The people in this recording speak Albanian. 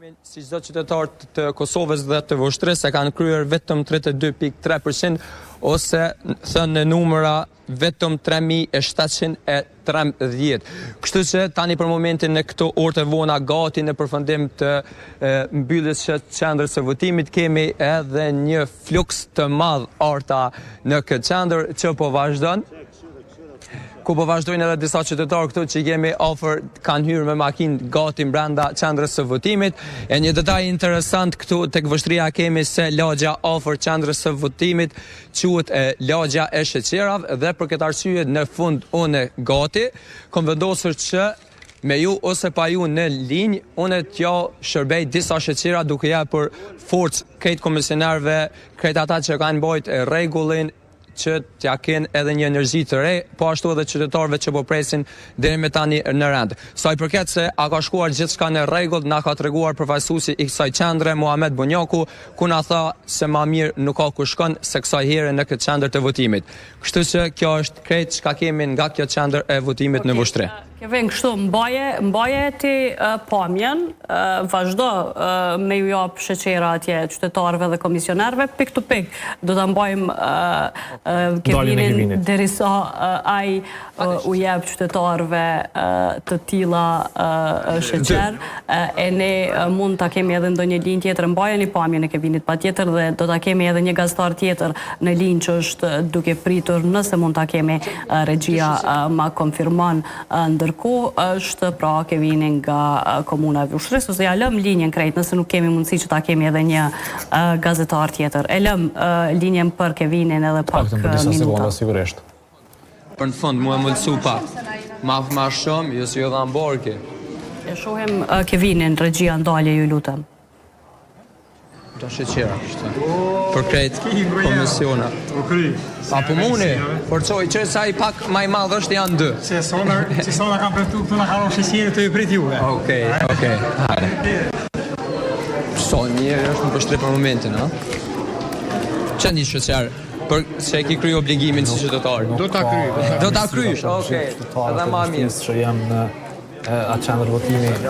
Si çdo qytetar të Kosovës dhe të Vushtrrisë e kanë kryer vetëm 32.3% ose thënë në numra vetëm 3713. Kështu që tani për momentin në këto orë të vona gati në përfundim të mbylljes së qendrës së votimit kemi edhe një fluks të madh arta në këtë qendër që po vazhdon ku po vazhdojnë edhe disa qytetarë këtu që i kemi afër kanë hyrë me makinë gati brenda qendrës së votimit. E një detaj interesant këtu tek Vushtrria kemi se lagja afër qendrës së votimit quhet e lagja e sheqerave dhe për këtë arsye në fund unë gati kom vendosur që me ju ose pa ju në linjë, unë t'ja shërbej disa sheqera duke jepur forcë krejt komisionerëve, krejt ata që kanë mbajt rregullin që t'ja kenë edhe një energji të re, po ashtu edhe qytetarëve që po presin deri me tani në rend. Sa i përket se a ka shkuar gjithçka në rregull, na ka treguar përfaqësuesi i kësaj qendre Muhamet Bunjaku, ku na tha se ma mirë nuk ka ku shkon se kësaj here në këtë qendër të votimit. Kështu që kjo është krejt çka kemi nga kjo qendër e votimit në Vushtrri. Kevin, kështu, mbaje, mbaje ti pamjen, vazhdo me ju jap sheqera atje qytetarëve dhe komisionerëve, pik to pik, do ta mbajmë Kevinin derisa ai u jep qytetarëve të tilla sheqer, e ne mund ta kemi edhe ndonjë linjë tjetër, mbajeni pamjen e Kevinit patjetër dhe do ta kemi edhe një gazetar tjetër në linjë që është duke pritur nëse mund ta kemi regjia ma konfirmon ndërkohë është pra Kevini nga komuna e Vushtrrisë ose ja lëm linjën krejt nëse nuk kemi mundësi që ta kemi edhe një gazetar tjetër. E lëm linjën për Kevinin edhe pak për disa minuta. sekonda sigurisht. Për në fund, mua mundësu pak. Ma ma shumë, jo si jo dha barki. E shohim Kevinin, regjia ndalje ju lutem. Do sheqera, kështu. Për krejt komisiona. A po muni, forcoj, që sa i pak ma i madh është janë dy. Se sona, se sona kam premtu këtu na ka rënë sheqeri të ju prit juve. Okej, okej, hajde. Sa njeri është në Vushtrri për momentin, a? Që një sheqer, për se e ki kry obligimin si qytetar. Do ta kryj, do ta Do ta krysh, okej. Edhe ma mirë. Që janë në atë qendër votimi.